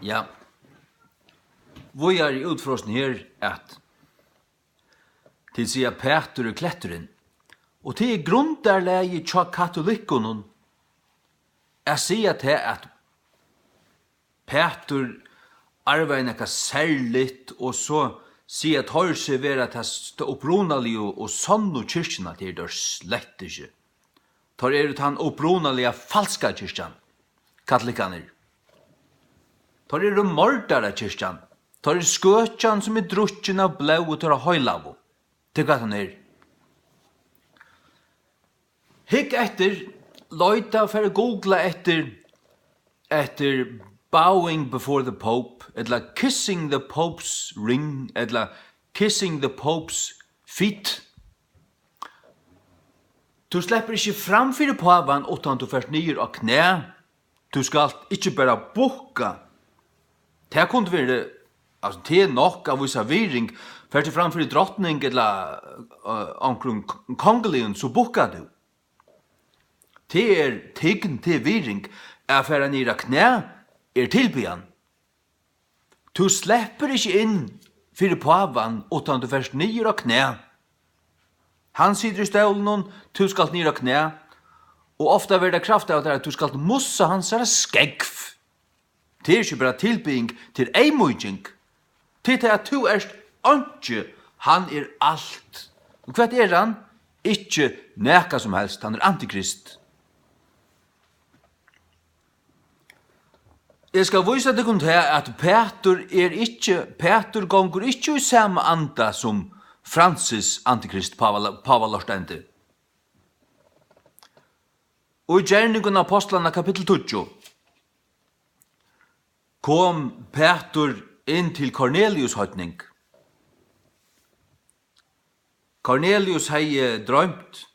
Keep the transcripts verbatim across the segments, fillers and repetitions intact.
Ja. Víðari útfrosin her, at tit siga, Pætur er kletturin. Og tað er grundarlagið hjá katolikkunum at siga tað, at Pætur arvaði nakað serligt, og so siga teir seg vera ta st-, upprunaligu og sonnu kirkjuna. Tað eru teir slett ikki. Teir eru tann upprunaliga falska kirkjan, katolikkarnir. Teir eru mordarakirkjan. Teir eru skøkjan, sum er drukkin av blóði teirra heilagu. Tað er hvat hann er. Hygg eftir, leita, far at googla eftir, eftir bowing before the Pope, ella kissing the Pope's ring, ella kissing the Pope's feet. Tú sleppur ikki fram fyri pávan, uttan tú fert niður á knæ. Tú skalt ikki bara bukka. Tað kundi verið, altso, tað er nokk at vísa virðing. Fert tú fram fyri drotning ella, øh, onkrum k-, kongeligum, so bukkar tú. Tað er tign, tað er virðing. At fara niður á knæ er tilbiðan. Tú sleppur ikki inn fyri pávan, uttan tú fert niður á knæ. Hann situr í stólinum, tú skalt niður á knæ, og ofta verður tað kraft av tær, at tú skalt mussa hansara skógv. Tað er ikki bara tilbiðing, tað er eyðmýking. Tað er tað, at tú ert einki, hann er alt. Og hvat er hann? Ikki nakað sum helst, hann er antikrist. Eg skal vísa tykkum tað, at Pætur er ikki, Pætur gongur ikki í sama anda sum Francis antikrist, páva-, pávalortendi. Og í Gerningum Ápostlanna kapittul tíggju kom Pætur inn til Kornelius heidning. Kornelius hevði droymt,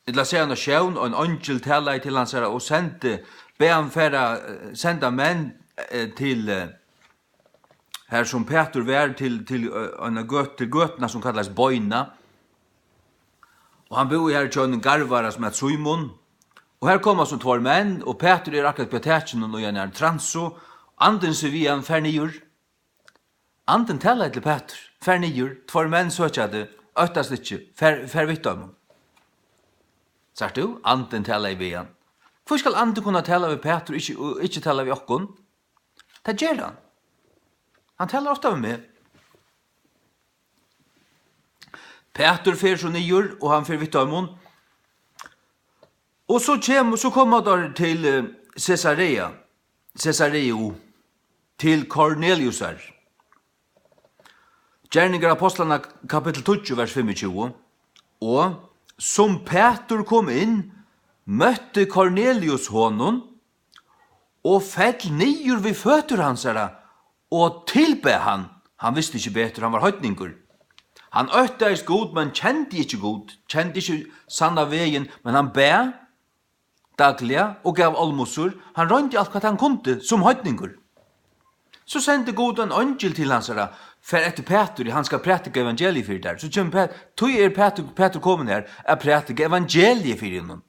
ella sæð eina sjón, og ein eingil talaði til hansara og sendi, bað hann fara, eh, senda menn, eh, til, eh, har sum Pætur var, til, til, eh, eina gøt-, til gøtuna sum kallaðist Beina. Og hann búði har hjá einum garvara sum æt Símun. Og har koma so tveir menn, og Pætur er akkurát uppi á takinum í einari transu. Andin sigur við hann: Far niður. Andin talaði til Pætur: Far niður, tveir menn søkja teg, óttast ikki, far, far við teimum. Sært tú, andin talaði við hann. Hví skal andin kunna tala við Pætur og ikki, og ikki tala við okkum? Tað ger hann. Hann talar ofta við meg. Pætur fer so niður, og hann fer við teimum. Og so kemur, so koma teir til, eh, Cesarea, Cesareu, til Korneliusar. Gerningar Ápostlanna, kapittul tíggju, vers fimmogtjúgu. Og sum Pætur kom inn, møtti Kornelius honum og fell niður við føtur hansara og tilbað hann. Hann visti ikki betur, hann var heidningur. Hann óttaðist Gud, men kendi ikki Gud, kendi ikki sanna vegin, men hann bað dagliga og gav almosur. Hann royndi alt, hvat hann kundi, sum heidningur. So sendi Gud ein eingil til hansara: Far eftir Pæturi, hann skal prædika evangeliið fyri tær. So kemur Pæ-, tí er Pætur, Pætur komin her at prædika evangeliið fyri honum.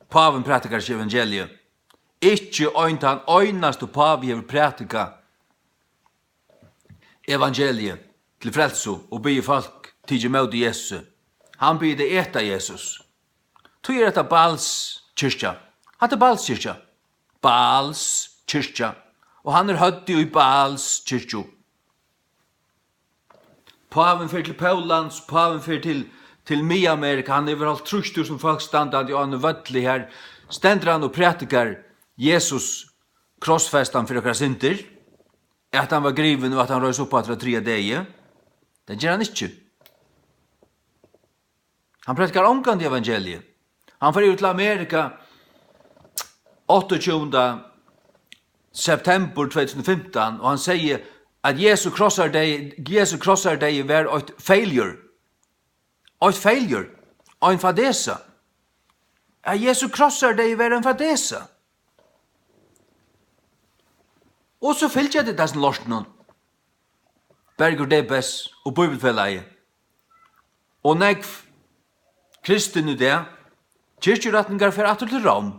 Pávin prædikar ikki evangeliið. Ikki ein tann einasti pávi hevur prædikað evangeliið til frelsu og biðið fólk tikið ímóti Jesusi. Hann biður tey eta Jesus. Tí er hetta Baals kirkja. Hatta er Baals kirkja. Baals kirkja. Og hann er høvdið í Baals kirkju. Pávin fer til Póllands, pávin fer til, til Miðamerika, hann hevur hálvtrýss túsund fólk standandi á einum vølli her, stendur hann og prædikar Jesus krossfestan fyri okkara syndir, at hann var grivin og at hann reis upp aftur á triðja degi. Tað ger hann ikki. Hann prædikar ongantíð evangeliið. Hann fer yvir til Amerika áttaogtjúgunda septembur tvey túsund og fimtan, og hann segði, at Jesu krossardegi, Jesu krossardegi var eitt failure. Eitt failure. Ein fadesa. At Jesu krossardegi var ein fadesa. Og so fylgja tit hasum lortinum. Bergur Debes og Bíbelfelagið. Og nógv kristin í dag, kirkjurætningar fara aftur til Rom.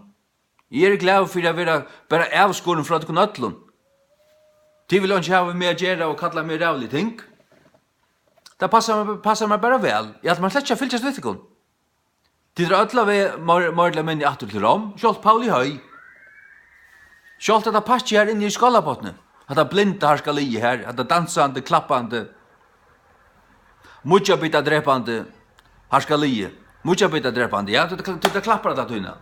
Eg eri glaður fyri at vera bara avskorin frá tykkum øllum. Tit vilja ikki hava við meg at gera og kalla meg ræðulig ting. Tað passar mær, passar mær bara væl. Eg ætli mær slett ikki at fylgjast við tykkum. Tit eru øll á veg meir, meir ella minni aftur til Rom. Sjálvt Paul í Høy. Sjálvt hetta pakkið her inni í skálabotni. Hatta blinda harskaliðið her, hatta dansandi, klappandi, mýggjabitar drepandi harskaliðið. Mýggjabitar drepandi, ja, tú, tú, tú klappar alla tíðina.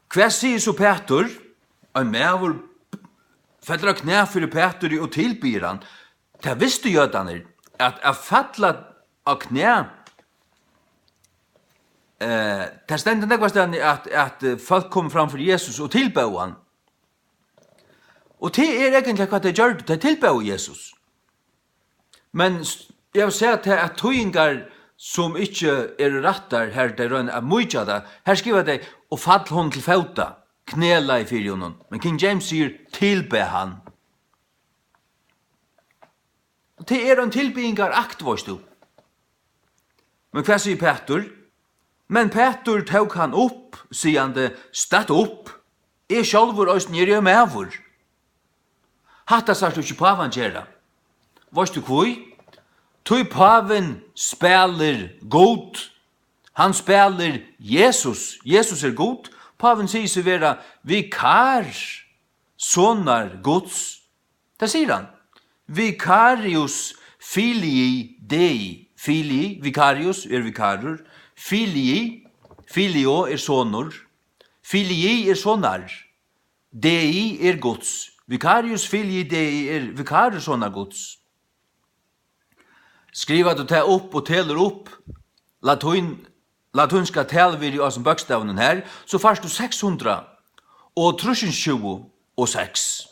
Hvat sigur so Pætur? Ein maður fellur á knæ fyri Pæturi og tilbiður hann. Tað vistu jødarnir, at at falla á knæ, eh, tað stendur nógvastaðni, at, at, eh, fólk komu fram fyri Jesus og tilbóðu hann. Og tað er eigentliga, hvat tey gjørdu, tey tilbóðu Jesus. Men s-, eg vil siga tað, at týðingar, sum ikki eru rættar, har tey royna at mýkja tað, har skriva tey, "Og fall honum til fóta, knelaði fyri honum." Men King James sigur, "Tilbað hann." Og tað er ein tilbiðingarakt, veitst tú. Men hvat sigur Pætur? Men Pætur tók hann upp, sigandi, "Statt upp, eg sjálvur eisini eri ein maður." Hatta sært tú ikki pávan gera. Veitst tú hví? Tí pávin spælir Gud. Hann spælir Jesus. Jesus er Gud. Pávin sigur seg vera vikar sonar Guds. Tað sigur hann. Vicarius filii Dei. Filii, vicarius er vikarur. Filii, filio er sonur. Filii er sonar. Dei er Guds. Vicarius filii Dei er vikarur sonar Guds. Skrivar tú tað upp og telur upp latín, latínska talvirði á hasum bókstavinum her, so fært tú seks hundrað og trýsogtjúgu og seks.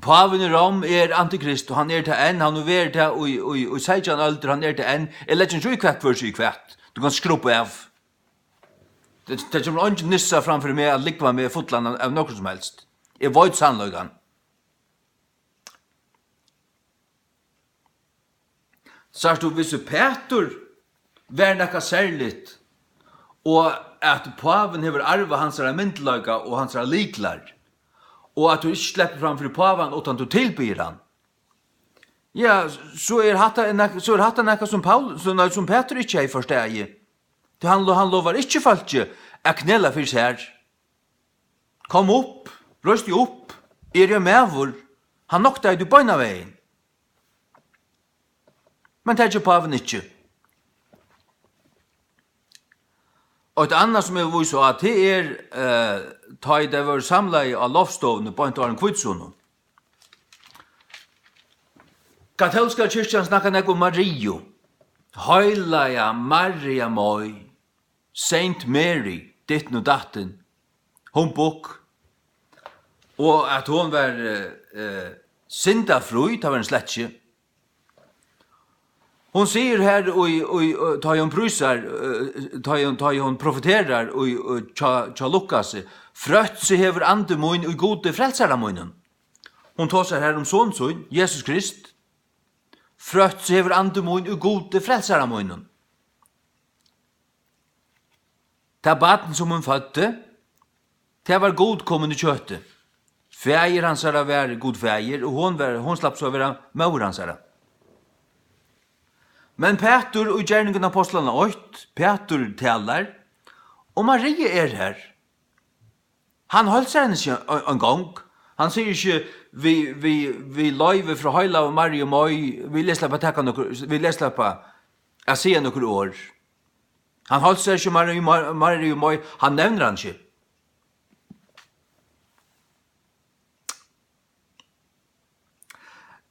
Pávin í Rom er antikrist, og hann er tað enn, hann hevur verið tað í, í, í seytjan øldir, hann er tað enn. Eg leggi ikki í hvat hvør sigur hvat. Tú kanst skrubba av. Tað, tað kemur eingin nissa fram fyri meg at lúgva meg fullan av, av nøkrum sum helst. Eg veit sannleikan. Sært tú, hvis Pætur var nakað serligt, og at pávin hevur arvað hansara myndugleika og hansara lyklar, og at tú ikki sleppur fram fyri pávan uttan tú tilbiður hann, ja, so er hatta nakað, so er hatta nakað sum Paul, sum, nei, sum Pætur ikki hevði forstaðið. Tí hann lo-, hann lovar ikki fólki at knela fyri sær. Kom upp, reis teg upp, eg eri ein maður. Hann noktaði tí beinanvegin. Men tað ger pávin ikki. Og eitt annað, sum eg vil vísa á, tað er, eh, tá ið tey vóru samlaði á loftstovuni beint áðrenn hvítusunnu. Katólska kirkjan snakkar nógv um Mariu. Heilaga Maria Mái. Saint Mary, ditten og datten, humbug, og at hon var, eh, eh, syndafrí, tað var hon slett ikki. Hon sigur her, í, í, tá hon prísar, eh, tá hon, tá hon profeterar í, í, hjá, hjá Lukasi, "Frøtt seg hevur andi mín í Gudi frelsara mínum." Hon tosar her um son sín, Jesus Krist. "Frøtt seg hevur andi mín í Gudi frelsara mínum." Tað barn, sum hon føddi, tað var Gud komin í kjøti. Faðir hansara var Gud Faðir, og hon var, hon slapp so at vera móðir hansara. Men Pætur í Gerningum Ápostlanna eitt, Pætur talar, og Maria er har. Hann heilsar henni ikki ein, ein gong. Hann sigur ikki, "Vit, vit, við loyvi frá heilagu Mariu Mái, vil eg sleppa taka nøkur, vil eg sleppa at siga nøkur orð." Hann heilsar ikki Mariu, Mar-, Mariu Mái, hann nevnir hann ikki.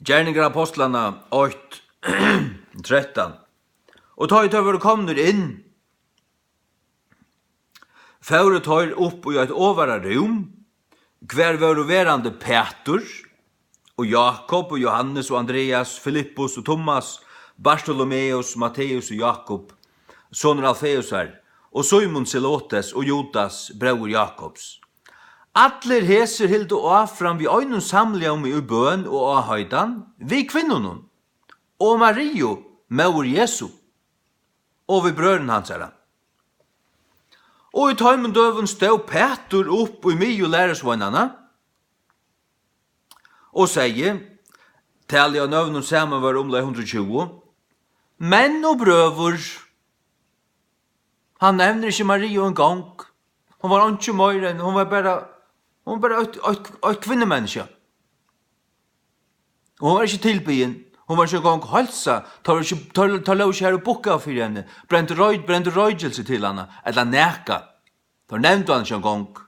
Gerningar Ápostlanna eitt, trettan. Og tá ið teir vóru komnir inn, fóru teir upp í eitt ovara rúm, hvar vóru verandi Pætur og Jákup og Jóhannes og Andreas, Filippus og Tummas, Bartolomeus, Matteus og Jákup, sonur Alfeusar, og Símun Zelotes og Judas, bróðir Jákups. Allir hesir hildu áfram við einum samljómi í bøn og áheitan við kvinnunum og Mariu, móður Jesu. og við brøðrum hansara. Og í teimum døgum stóð Pætur upp í miðju lærisveinanna og segði, talið á nøvnum saman var umleið hundrað og tjúgu, menn og brøður, hann nevnir ikki Mariu eingong, hon var einki meira enn, hon var bara, hon var bara eitt, eitt, eitt kvinnumenniskja. Og hon var ikki tilbiðin. Hon var ikki eingong heilsað. Teir vóru ikki, teir, teir lógu ikki har og bukkaðu fyri henni. Brendu royk, brendu roykilsi til hana. Ella nakað. Teir nevndu hana ikki eingong.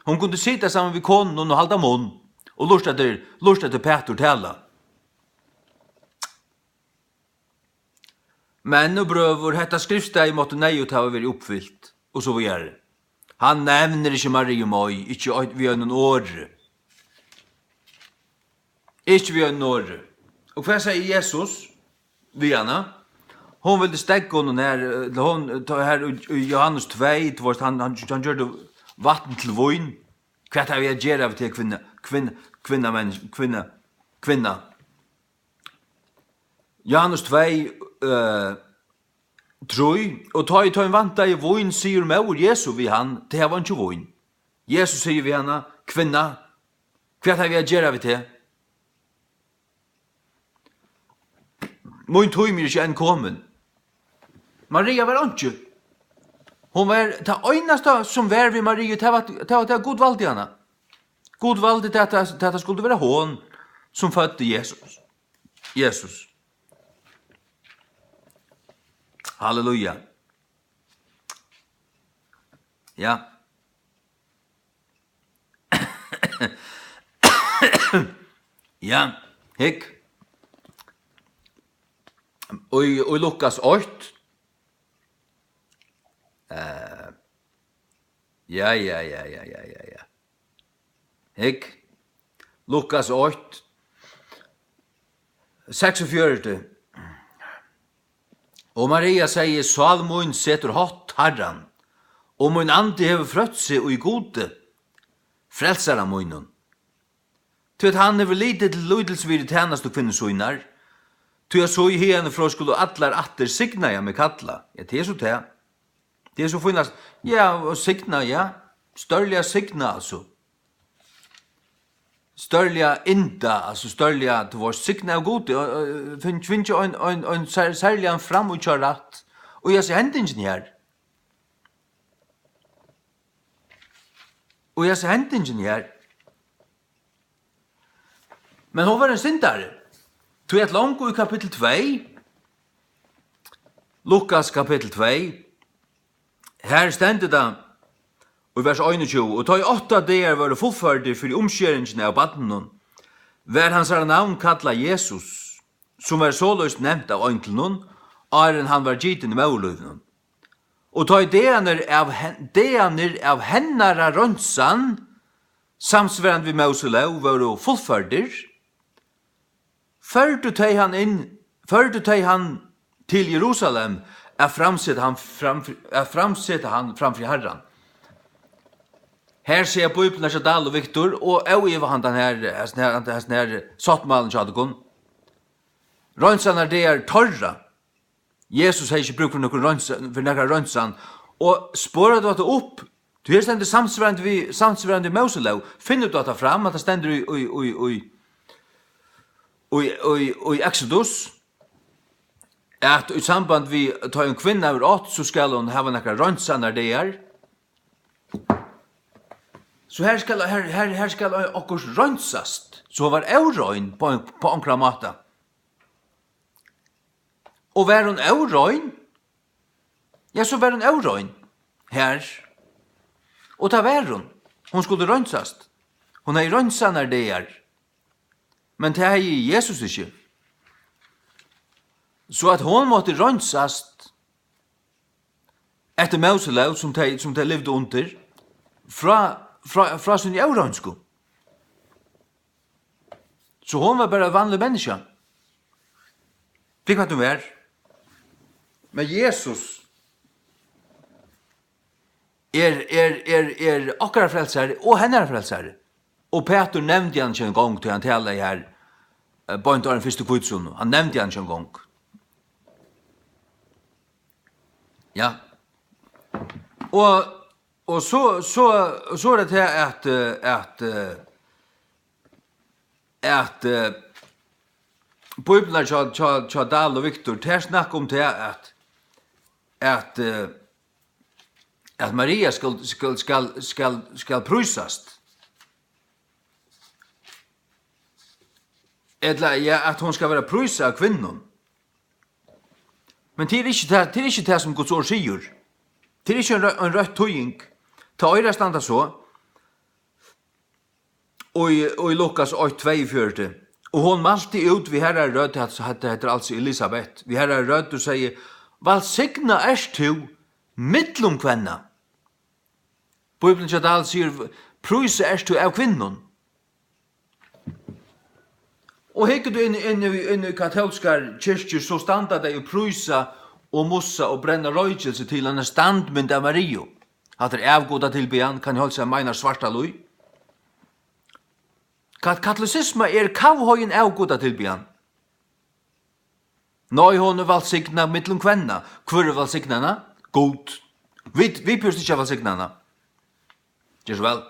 Hon kundi sita saman við konunum og halda munn. Og lurta eftir, lurta eftir Pætur tala. Men og brøður, hetta skriftstaðið mátti neyðugt hava verið uppfylt, og so víðari. Hann nevnir ikki Mariu Moy, ikki ein, við einum orði. Ikki við einum orði. Og hvat segði Jesus við hana? Hon vildi steðga honum her, eh, hon, tá her í, í Jóhannes tvey, tú veist, hann, hann, hann gjørdi vatn til vín. Hvat havi eg at gera við teg, kvinna, kvinna, kvinna, menn, kvinna, kvinna? Jóhannes tvey, eh, trý, og tá ið teim vantaði vín, sigur móðir Jesu við hann, tey hava einki vín. Jesus sigur við hana, kvinna, hvat havi eg at gera við teg? Mín tími er ikki enn komin. Maria var einki. Hon var, tað einasta sum var við Mariu, tað var, tað var, tað Gud valdi hana. Gud valdi tað, at, at tað skuldi vera hon, sum føddi Jesus. Jesus. Halleluja. Ja. Ja, hygg. Og í, og í Lukas eitt. Eh, ja, ja, ja. Hygg, Lukas eitt, seksogfjøruti. Og Maria segði, sál mín setur hátt Harran, og mín andi hevur frøtt seg í Gudi, frelsara mínum. Tí at hann hevur litið til lítilsvirði tænastukvinnu sínar, tí at so í hiðani frá skulu allar ættir signaðar meg kalla. Ja, tað er so tað. Tað er so fínast. Ja, og signa, ja. Stórliga signa, altso. Stórliga ynda, altso stórliga, tú veitst, signa av Gudi, og, og, finn-, finn ein, ein, ein sær-, serligan framíhjárætt í hesi hendingini her. Og hesi hendingini her. Men hon var ein syndari. Tí at longu í kapittul tvey, Lukas kapittul tvey, her stendur tað í vers einogtjúgu, og tá ið átta dagar vóru fullførdir fyri umskeringini av barninum, var hansara navn kallað Jesus, sum var soleiðis nevnt av einglinum, áðrenn hann var gitin í móðurlívinum. Og tá ið dagarnir av hen-, dagarnir av hennara reinsan, samsvarandi við Móselóg, vóru fullførdir, førdu tey hann inn, førdu tey hann til Jerusalem at framseta hann framfyri, at framseta hann framfyri Harran. Her sigur Bíblian hjá Dahl og Victor, og óivað handan her, hesin her, hesin her sáttmálin hjá tykkum. Reinsanardagar teirra. Jesus hevði ikki brúk fyri nøkrum reinsa-, fyri nakra reinsan. Og sporar tú hatta upp, tí her stendur samsvarandi við, samsvarandi við Móselóg. Finnur tú hatta fram, at tað stendur í, í, í, í, í, í, í Exodus, at í samband við, tá ein kvinna hevur átt, so skal hon hava nakrar reinsanardagar. So her skal, her, her, her skal okkurt reinsast. So hon var órein på, på onkran máta. Og var hon órein? Ja, so var hon órein her. Og tað var hon. Hon skuldi reinsast. Hon hevði reinsanardagar. Men tað hevði Jesus ikki. So at hon mátti reinsast eftir Móselóg, sum tey, sum tey livdu undir, frá, frá, frá síni óreinsku. So hon var bara vanlig menniskja. Fyri hvat hon var. Men Jesus er, er, er, er okkara frelsari og hennara frelsari. Og Pætur nevndi hann ikki eingong, tí hann talaði her, eh, beint áðrenn fyrstu hvítusunnu. Hann nevndi hann ikki eingong. Ja. Og, og so, so, so er tað her at, eh, at, eh, at, eh, Bíbliurnar hjá, hjá, hjá Dahl og Victor, tær snakka um tað at, at, eh, at Maria skal, skal, skal, skal, skal prísast. Ella, ja, at hon skal vera prísað av kvinnum. Men tað er ikki tað, tað er ikki tað, sum Guds orð sigur. Tað er ikki ein rø-, ein røtt týðing. Tað eigur at standa so. Og í, og í Lukas eitt tveyogfjøruti: "Og hon mælti út við harrari rødd", hatta, hatta, hetta er altso Elisabet, "við harrari rødd og segði: Vælsignað ert tú millum kvenna." Bíblian hjá Dahl sigur: "Prísað ert tú av kvinnum." Og hyggur tú inn, inn í, inn í katólskar kirkjur, so standa tey og prísa og mussa og brenna roykilsi til eina standmynd av Mariu. Hatta er avgudatilbiðan, kann eg heilsa meinar Svartalíð. Kat-, katolisisma er kavheiðin avgudatilbiðan. Nei, hon er vælsignað millum kvenna. Hvør er vælsignað hana? Gud. Vit, vit behøvast ikki at vælsigna hana. Ger so væl.